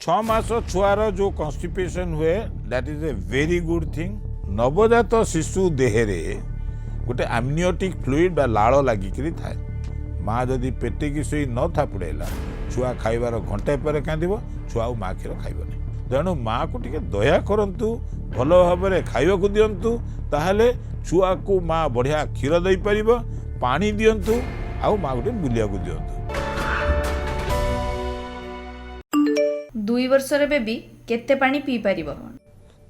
6 ମାସ ଛୁଆର ଯେଉଁ କନଷ୍ଟିପେସନ୍ ହୁଏ, that is a very good thing. ନବଜାତ ଶିଶୁ ଦେହରେ ଗୋଟେ ଆମ୍ନିଓଟିକ୍ ଫ୍ଲୁଇଡ୍ ବା ଲାଳ ଲାଗିକିରି ଥାଏ। ମା ଯଦି ପେଟେଇକି ଶୋଇ ନ ଥାପୁଡ଼େଇଲା, ଛୁଆ ଖାଇବାର ଘଣ୍ଟାଏ ପରେ କାନ୍ଦିବ। ଛୁଆ ଆଉ ମା କ୍ଷୀର ଖାଇବନି। ତେଣୁ ମାଆକୁ ଟିକେ ଦୟା କରନ୍ତୁ, ଭଲ ଭାବରେ ଖାଇବାକୁ ଦିଅନ୍ତୁ। ତାହେଲେ ଛୁଆକୁ ମା ବଢ଼ିଆ କ୍ଷୀର ଦେଇପାରିବ। ପାଣି ଦିଅନ୍ତୁ ଆଉ ମାଆକୁ ଟିକେ ବୁଲିବାକୁ ଦିଅନ୍ତୁ। 2 ବର୍ଷର ବେବି କେତେ ପାଣି ପିଇପାରିବ?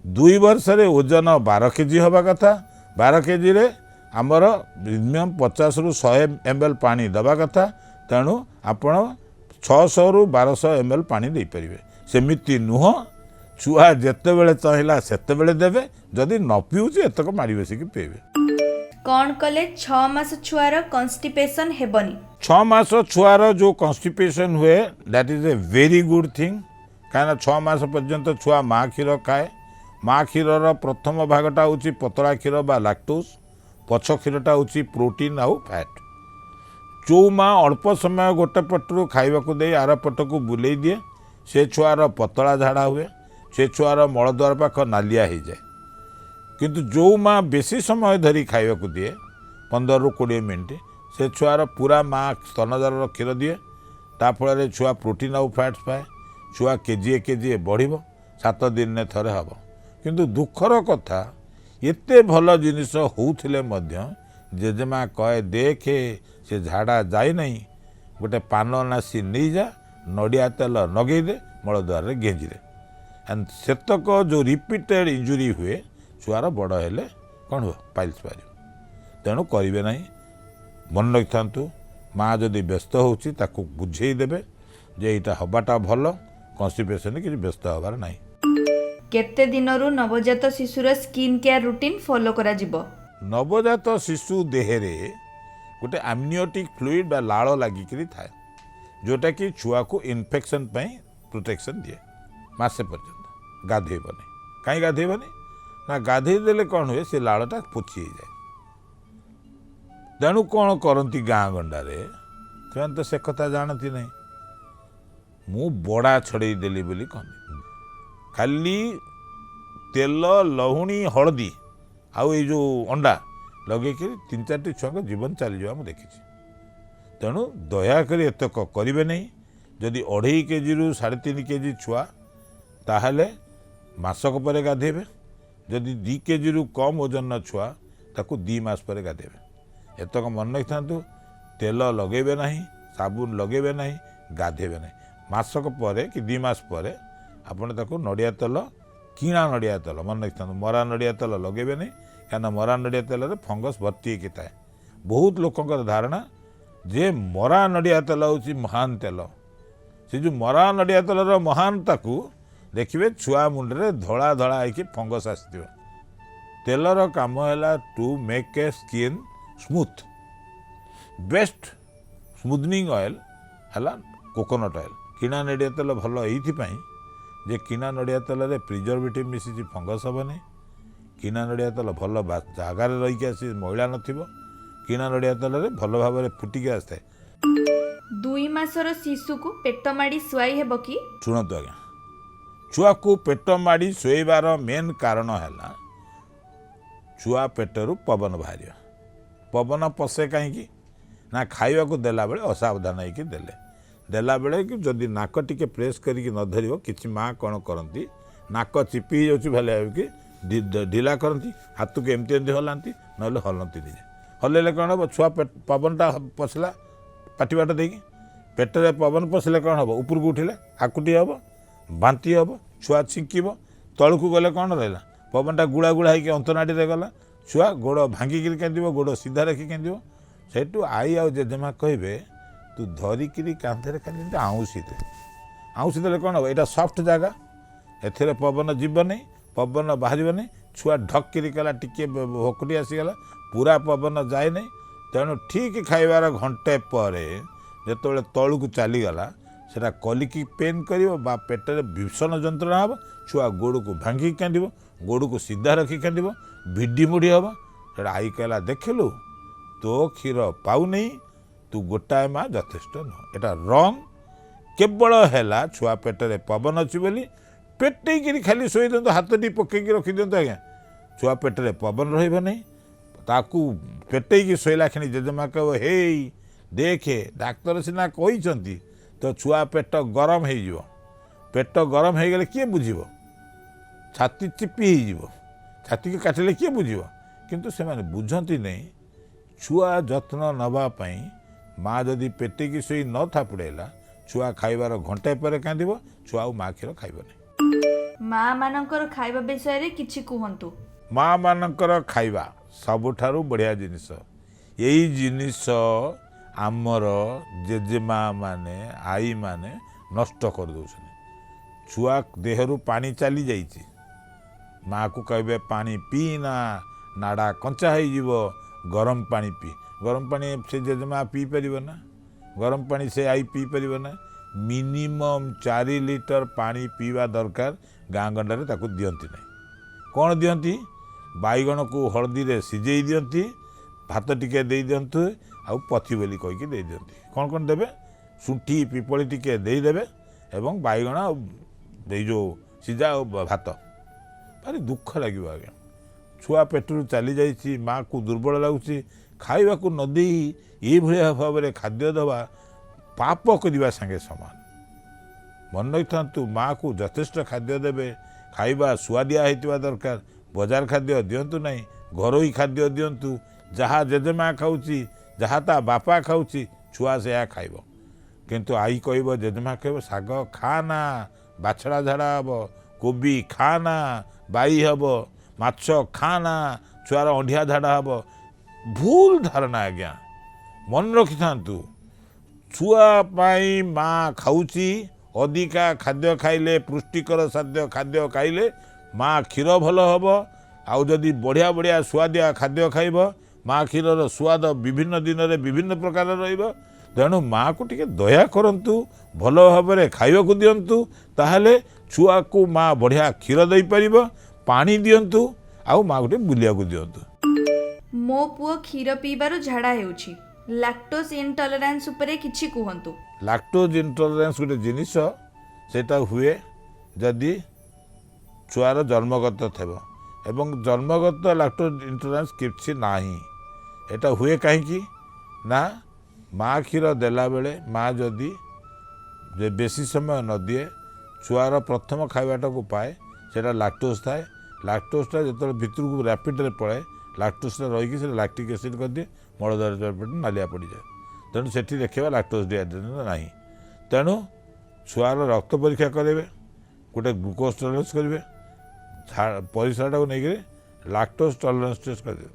2 ବର୍ଷରେ ଓଜନ 12 କେଜି ହେବା କଥା। 12 କେଜିରେ ଆମର ମିନିମମ୍ 50ରୁ 100 ଏମ୍ ଏଲ୍ ପାଣି ଦେବା କଥା। ତେଣୁ ଆପଣ 600ରୁ 1200 ଏମ୍ ଏଲ୍ ପାଣି ଦେଇପାରିବେ। ସେମିତି ନୁହଁ, ଛୁଆ ଯେତେବେଳେ ଚାହିଁଲା ସେତେବେଳେ ଦେବେ। ଯଦି ନ ପିଉଛି, ଏତକ ମାଡ଼ି ବସିକି ପିଇବେ। କ'ଣ କଲେ 6 ମାସ ଛୁଆର କନଷ୍ଟିପେସନ୍ ହେବନି? 6 ମାସ ଛୁଆର ଯେଉଁ କନଷ୍ଟିପେସନ୍ ହୁଏ, that is a very good thing. କାହିଁକିନା 6 ମାସ ପର୍ଯ୍ୟନ୍ତ ଛୁଆ ମା କ୍ଷୀର ଖାଏ। ମା କ୍ଷୀରର ପ୍ରଥମ ଭାଗଟା ହେଉଛି ପତଳା କ୍ଷୀର ବା ଲାକ୍ଟୋସ୍, ପଛ କ୍ଷୀରଟା ହେଉଛି ପ୍ରୋଟିନ୍ ଆଉ ଫ୍ୟାଟ୍। ଯେଉଁ ମା ଅଳ୍ପ ସମୟ ଗୋଟେ ପଟରୁ ଖାଇବାକୁ ଦେଇ ଆର ପଟକୁ ବୁଲେଇ ଦିଏ, ସେ ଛୁଆର ପତଳା ଝାଡ଼ା ହୁଏ, ସେ ଛୁଆର ମଳଦ୍ୱାର ପାଖ ନାଲିଆ ହେଇଯାଏ। କିନ୍ତୁ ଯେଉଁ ମା ବେଶୀ ସମୟ ଧରି ଖାଇବାକୁ ଦିଏ, 15ରୁ 20 ମିନିଟ୍, ସେ ଛୁଆର ପୁରା ମା ସ୍ତନଜାରର କ୍ଷୀର ଦିଏ। ତା ଫଳରେ ଛୁଆ ପ୍ରୋଟିନ୍ ଆଉ ଫ୍ୟାଟ୍ସ ପାଏ। ଛୁଆ କେଜିଏ କେଜିଏ ବଢ଼ିବ, 7 ଦିନରେ ଥରେ ହେବ। କିନ୍ତୁ ଦୁଃଖର କଥା, ଏତେ ଭଲ ଜିନିଷ ହେଉଥିଲେ ମଧ୍ୟ ଜେଜେମା କହେ, "ଦେଖେ, ସେ ଝାଡ଼ା ଯାଇନାହିଁ, ଗୋଟେ ପାନ ନାସି ନେଇଯା, ନଡ଼ିଆ ତେଲ ଲଗେଇଦେ, ମଳଦ୍ୱାରରେ ଗେଞ୍ଜିଦେ।" ଆଣ୍ଡ ସେତକ ଯେଉଁ ରିପିଟେଡ଼ ଇଞ୍ଜୁରି ହୁଏ, ଛୁଆର ବଡ଼ ହେଲେ କ'ଣ ହୁଏ? ପାଇଲ୍ସ ବାହାରିବ। ତେଣୁ କରିବେ ନାହିଁ। ମନେ ରଖିଥାନ୍ତୁ, ମା ଯଦି ବ୍ୟସ୍ତ ହେଉଛି, ତାକୁ ବୁଝେଇ ଦେବେ ଯେ ଏଇଟା ହେବାଟା ଭଲ, କନଷ୍ଟିପେସନ୍ କିଛି ବ୍ୟସ୍ତ ହେବାର ନାହିଁ। କେତେ ଦିନରୁ ନବଜାତ ଶିଶୁର ସ୍କିନ୍ କେୟାର ରୁଟିନ୍ ଫଲୋ କରାଯିବ? ନବଜାତ ଶିଶୁ ଦେହରେ ଗୋଟେ ଆମ୍ନିଓଟିକ୍ ଫ୍ଲୁଇଡ୍ ବା ଲାଳ ଲାଗିକିରି ଥାଏ, ଯେଉଁଟାକି ଛୁଆକୁ ଇନଫେକ୍ସନ୍ ପାଇଁ ପ୍ରୋଟେକ୍ସନ୍ ଦିଏ। ମାସେ ପର୍ଯ୍ୟନ୍ତ ଗାଧେଇବନି। କାହିଁ ଗାଧେଇବନି ନା, ଗାଧେଇ ଦେଲେ କ'ଣ ହୁଏ, ସେ ଲାଳଟା ପୋଛି ହେଇଯାଏ। ତେଣୁ କ'ଣ କରନ୍ତି ଗାଁ ଗଣ୍ଡାରେ, ସେମାନେ ତ ସେ କଥା ଜାଣନ୍ତି ନାହିଁ। ମୁଁ ବଡ଼ା ଛଡ଼େଇ ଦେଲି ବୋଲି କହନ୍ତି। ଖାଲି ତେଲ, ଲହୁଣୀ, ହଳଦୀ ଆଉ ଏଇ ଯେଉଁ ଅଣ୍ଡା ଲଗେଇକିରି ତିନି ଚାରିଟି ଛୁଆଙ୍କ ଜୀବନ ଚାଲିଯିବା ମୁଁ ଦେଖିଛି। ତେଣୁ ଦୟାକରି ଏତକ କରିବେ ନାହିଁ। ଯଦି 2.5 କେଜିରୁ 3.5 କେଜି ଛୁଆ, ତାହେଲେ ମାସକ ପରେ ଗାଧେଇବେ। ଯଦି 2 କେଜିରୁ କମ୍ ଓଜନର ଛୁଆ, ତାକୁ 2 ମାସ ପରେ ଗାଧେଇବେ। ଏତକ ମନେ ରଖିଥାନ୍ତୁ, ତେଲ ଲଗେଇବେ ନାହିଁ, ସାବୁନ ଲଗେଇବେ ନାହିଁ, ଗାଧେଇବେ ନାହିଁ। ମାସକ ପରେ କି 2 ମାସ ପରେ ଆପଣ ତାକୁ ନଡ଼ିଆ ତେଲ, କିଣା ନଡ଼ିଆ ତେଲ, ମନେ ରଖିଥାନ୍ତୁ, ମରା ନଡ଼ିଆ ତେଲ ଲଗେଇବେ ନାହିଁ। କାହିଁକିନା ମରା ନଡ଼ିଆ ତେଲରେ ଫଙ୍ଗସ୍ ଭର୍ତ୍ତି ହେଇକି ଥାଏ। ବହୁତ ଲୋକଙ୍କର ଧାରଣା ଯେ ମରା ନଡ଼ିଆ ତେଲ ହେଉଛି ମହାନ ତେଲ। ସେ ଯେଉଁ ମରା ନଡ଼ିଆ ତେଲର ମହାନତାକୁ ଦେଖିବେ, ଛୁଆ ମୁଣ୍ଡରେ ଧଳା ଧଳା ହେଇକି ଫଙ୍ଗସ୍ ଆସିଥିବ। ତେଲର କାମ ହେଲା to make a skin smooth. Best smoothening oil ହେଲା କୋକୋନଟ୍ ଅଏଲ୍। କିଣା ନଡ଼ିଆ ତେଲ ଭଲ ଏଇଥିପାଇଁ ଯେ କିଣା ନଡ଼ିଆ ତେଲରେ ପ୍ରିଜର୍ଭେଟିଭ୍ ମିଶିଛି, ଫଙ୍ଗସ୍ ହେବନି। କିଣା ନଡ଼ିଆ ତେଲ ଭଲ ଜାଗାରେ ରହିକି ଆସି ମଇଳା ନଥିବ। କିଣା ନଡ଼ିଆ ତେଲରେ ଭଲ ଭାବରେ ଫୁଟିକି ଆସିଥାଏ। 2 ମାସର ଶିଶୁକୁ ପେଟ ମାଡ଼ି ଶୁଆଇ ହେବ କି? ଶୁଣନ୍ତୁ ଆଜ୍ଞା, ଛୁଆକୁ ପେଟ ମାଡ଼ି ଶୋଇବାର ମେନ୍ କାରଣ ହେଲା ଛୁଆ ପେଟରୁ ପବନ ବାହାରିବା। ପବନ ପଶେ କାହିଁକି ନା, ଖାଇବାକୁ ଦେଲାବେଳେ ଅସାବଧାନ ହେଇକି ଦେଲେ। ଦେଲାବେଳେ କି ଯଦି ନାକ ଟିକେ ପ୍ରେସ୍ କରିକି ନ ଧରିବ, କିଛି ମା କ'ଣ କରନ୍ତି, ନାକ ଚିପି ହେଇଯାଉଛି ଭଲ ଭାବିକି ଢିଲା କରନ୍ତି, ହାତକୁ ଏମିତି ଏମିତି ହଲାନ୍ତି, ନହେଲେ ହଲନ୍ତି ନିଜେ। ହଲେଇଲେ କ'ଣ ହେବ? ଛୁଆ ପବନଟା ପଶିଲା ପାଟି ବାଟ ଦେଇକି। ପେଟରେ ପବନ ପଶିଲେ କ'ଣ ହେବ? ଉପରକୁ ଉଠିଲେ ହାକୁଟି ହେବ, ବାନ୍ତି ହେବ, ଛୁଆ ଛିଙ୍କିବ। ତଳକୁ ଗଲେ କ'ଣ ରହିଲା? ପବନଟା ଗୁଳା ଗୁଳା ହେଇକି ଅନ୍ତନାଡ଼ିରେ ଗଲା। ଛୁଆ ଗୋଡ଼ ଭାଙ୍ଗିକିରି କାନ୍ଦିବ, ଗୋଡ଼ ସିଧା ରଖି କାନ୍ଦିବ। ସେଇଠୁ ଆଈ ଆଉ ଜେଜେମା କହିବେ, ତୁ ଧରିକିରି କାନ୍ଧରେ ଖାଲି ଏମିତି ଆଉଁସି ଦେ। ଆଉଁସି ଦେଲେ କ'ଣ ହେବ? ଏଇଟା ସଫ୍ଟ ଜାଗା, ଏଥିରେ ପବନ ଯିବନି, ପବନ ବାହାରିବନି। ଛୁଆ ଢକ୍କିରି କଲା, ଟିକେ ଭୋକଟି ଆସିଗଲା, ପୁରା ପବନ ଯାଏନି। ତେଣୁ ଠିକ୍ ଖାଇବାର ଘଣ୍ଟେ ପରେ ଯେତେବେଳେ ତଳକୁ ଚାଲିଗଲା, ସେଟା କଲିକି ପେନ୍ କରିବ ବା ପେଟରେ ଭୀଷଣ ଯନ୍ତ୍ରଣା ହେବ। ଛୁଆ ଗୋଡ଼କୁ ଭାଙ୍ଗିକି କାନ୍ଦିବ, ଗୋଡ଼କୁ ସିଧା ରଖି କାନ୍ଦିବ, ଭିଡ଼ି ମୁଡ଼ି ହେବ। ସେଟା ଆଈ କହିଲା, "ଦେଖିଲୁ, ତୋ କ୍ଷୀର ପାଉନି, ତୁ ଗୋଟାଏ ମା ଯଥେଷ୍ଟ ନୁହଁ।" ଏଟା ରଙ୍ଗ। କେବଳ ହେଲା ଛୁଆ ପେଟରେ ପବନ ଅଛି ବୋଲି ପେଟେଇକିରି ଖାଲି ଶୋଇ ଦିଅନ୍ତୁ, ହାତଟି ପକେଇକି ରଖିଦିଅନ୍ତୁ ଆଜ୍ଞା, ଛୁଆ ପେଟରେ ପବନ ରହିବ ନାହିଁ। ତାକୁ ପେଟେଇକି ଶୋଇଲା କ୍ଷଣି ଜେଜେମା କହିବ, ହେଇ ଦେଖେ, ଡାକ୍ତର ସିନା କହିଛନ୍ତି, ତ ଛୁଆ ପେଟ ଗରମ ହେଇଯିବ। ପେଟ ଗରମ ହେଇଗଲେ କିଏ ବୁଝିବ? ଛାତି ଚିପି ହେଇଯିବ, ଛାତିକି କାଟିଲେ କିଏ ବୁଝିବ? କିନ୍ତୁ ସେମାନେ ବୁଝନ୍ତି ନାହିଁ, ଛୁଆ ଯତ୍ନ ନେବା ପାଇଁ ମା ଯଦି ପେଟେଇକି ଶୋଇ ନ ଥାପୁଡ଼େଇଲା, ଛୁଆ ଖାଇବାର ଘଣ୍ଟାଏ ପରେ କାନ୍ଦିବ, ଛୁଆ ଆଉ ମା କ୍ଷୀର ଖାଇବନି। ମା ମାନଙ୍କର ଖାଇବା ବିଷୟରେ କିଛି କୁହନ୍ତୁ। ମା ମାନଙ୍କର ଖାଇବା ସବୁଠାରୁ ବଢ଼ିଆ ଜିନିଷ। ଏଇ ଜିନିଷ ଆମର ଜେଜେମା ମାନେ, ଆଈମାନେ ନଷ୍ଟ କରିଦେଉଛନ୍ତି। ଛୁଆ ଦେହରୁ ପାଣି ଚାଲି ଯାଇଛି, ମାଆକୁ କହିବେ ପାଣି ପିଇନା, ନାଡ଼ା କଞ୍ଚା ହେଇଯିବ, ଗରମ ପାଣି ପିଇ। ଗରମ ପାଣି ସେ ଜେଜେମା ପିଇପାରିବ ନା? ଗରମ ପାଣି ସେ ଆଈ ପିଇପାରିବ ନା? ମିନିମମ୍ 4 ଲିଟର ପାଣି ପିଇବା ଦରକାର। ଗାଁ ଗଣ୍ଡାରେ ତାକୁ ଦିଅନ୍ତି ନାହିଁ। କ'ଣ ଦିଅନ୍ତି? ବାଇଗଣକୁ ହଳଦୀରେ ସିଝେଇ ଦିଅନ୍ତି, ଭାତ ଟିକେ ଦେଇ ଦିଅନ୍ତୁ ଆଉ ପଥି ବୋଲି କହିକି ଦେଇଦିଅନ୍ତି। କ'ଣ କ'ଣ ଦେବେ? ଶୁଣ୍ଠି ପିପଳି ଟିକେ ଦେଇଦେବେ ଏବଂ ବାଇଗଣ ଆଉ ଏଇ ଯେଉଁ ସିଝା ଆଉ ଭାତ। ଭାରି ଦୁଃଖ ଲାଗିବ ଆଜ୍ଞା। ଛୁଆ ପେଟରୁ ଚାଲି ଯାଇଛି, ମାଆକୁ ଦୁର୍ବଳ ଲାଗୁଛି, ଖାଇବାକୁ ନ ଦେଇ ଏଇଭଳିଆ ଭାବରେ ଖାଦ୍ୟ ଦେବା ପାପ କରିବା ସାଙ୍ଗେ ସମାନ। ମନେ ରଖିଥାନ୍ତୁ, ମାଆକୁ ଯଥେଷ୍ଟ ଖାଦ୍ୟ ଦେବେ। ଖାଇବା ସୁଆଦିଆ ହେଇଥିବା ଦରକାର। ବଜାର ଖାଦ୍ୟ ଦିଅନ୍ତୁ ନାହିଁ, ଘରୋଇ ଖାଦ୍ୟ ଦିଅନ୍ତୁ। ଯାହା ଜେଜେମା ଖାଉଛି, ଯାହା ତା ବାପା ଖାଉଛି, ଛୁଆ ସେୟା ଖାଇବ। କିନ୍ତୁ ଆଈ କହିବ, ଜେଜେମା କହିବ, ଶାଗ ଖା ନା, ବାଛଡ଼ା ଝାଡ଼ା ହେବ, କୋବି ଖା ନା, ବାଇ ହେବ, ମାଛ ଖା ନା, ଛୁଆର ଅଣ୍ଢିଆ ଝାଡ଼ା ହେବ। ଭୁଲ ଧାରଣା ଆଜ୍ଞା। ମନେ ରଖିଥାନ୍ତୁ, ଛୁଆ ପାଇଁ ମା ଖାଉଛି। ଅଧିକା ଖାଦ୍ୟ ଖାଇଲେ, ପୁଷ୍ଟିକର ଖାଦ୍ୟ ଖାଇଲେ ମା କ୍ଷୀର ଭଲ ହେବ। ଆଉ ଯଦି ବଢ଼ିଆ ବଢ଼ିଆ ସୁଆଦିଆ ଖାଦ୍ୟ ଖାଇବ, ମା କ୍ଷୀରର ସୁଆଦ ବିଭିନ୍ନ ଦିନରେ ବିଭିନ୍ନ ପ୍ରକାର ରହିବ। ତେଣୁ ମାଆକୁ ଟିକେ ଦୟା କରନ୍ତୁ, ଭଲ ଭାବରେ ଖାଇବାକୁ ଦିଅନ୍ତୁ, ତାହେଲେ ଛୁଆକୁ ମା ବଢ଼ିଆ କ୍ଷୀର ଦେଇପାରିବ। ପାଣି ଦିଅନ୍ତୁ ଆଉ ମାଆକୁ ଟିକେ ବୁଲିବାକୁ ଦିଅନ୍ତୁ। ମୋ ପୁଅ କ୍ଷୀର ପିଇବାରୁ ଝାଡ଼ା ହେଉଛି। ଲାକ୍ଟୋଜ ଇନଟଲରାନ୍ସ ଉପରେ କିଛି କୁହନ୍ତୁ। ଲାକ୍ଟୋଜ୍ ଇନଟଲରାନ୍ସ ଗୋଟେ ଜିନିଷ, ସେଇଟା ହୁଏ ଯଦି ଛୁଆର ଜନ୍ମଗତ ଥିବ ଏବଂ ଜନ୍ମଗତ ଲାକ୍ଟୋଜ୍ ଇନଟଲରାନ୍ସ କିଛି ନାହିଁ। ଏଇଟା ହୁଏ କାହିଁକି ନା ମା କ୍ଷୀର ଦେଲାବେଳେ ମା ଯଦି ଯେ ବେଶୀ ସମୟ ନ ଦିଏ, ଛୁଆର ପ୍ରଥମ ଖାଇବାଟାକୁ ପାଏ, ସେଇଟା ଲାକ୍ଟୋଜ୍ ଥାଏ। ଲାକ୍ଟୋଜଟା ଯେତେବେଳେ ଭିତରକୁ ରାପିଡ଼ରେ ପଳାଏ, ଲାକ୍ଟୋଜଟା ରହିକି ସେଇଟା ଲାକ୍ଟିକ୍ ଏସିଡ଼୍ କରିଦିଏ, ମଳଦ୍ୱାର ଚାରିପଟେ ନାଲିଆ ପଡ଼ିଯାଏ। ତେଣୁ ସେଠି ଦେଖିବା ଲାକ୍ଟୋଜ୍ ଡିହାଇଡ୍ରେସନ୍ ନାହିଁ। ତେଣୁ ଛୁଆର ରକ୍ତ ପରୀକ୍ଷା କରିବେ, ଗୋଟେ ଗ୍ଲୁକୋଜ୍ ଟଲରେନ୍ସ କରିବେ, ପରିସ୍ରାଟାକୁ ନେଇକରି ଲାକ୍ଟୋଜ୍ ଟଲରେନ୍ସ ଟେଷ୍ଟ କରିଦେବେ।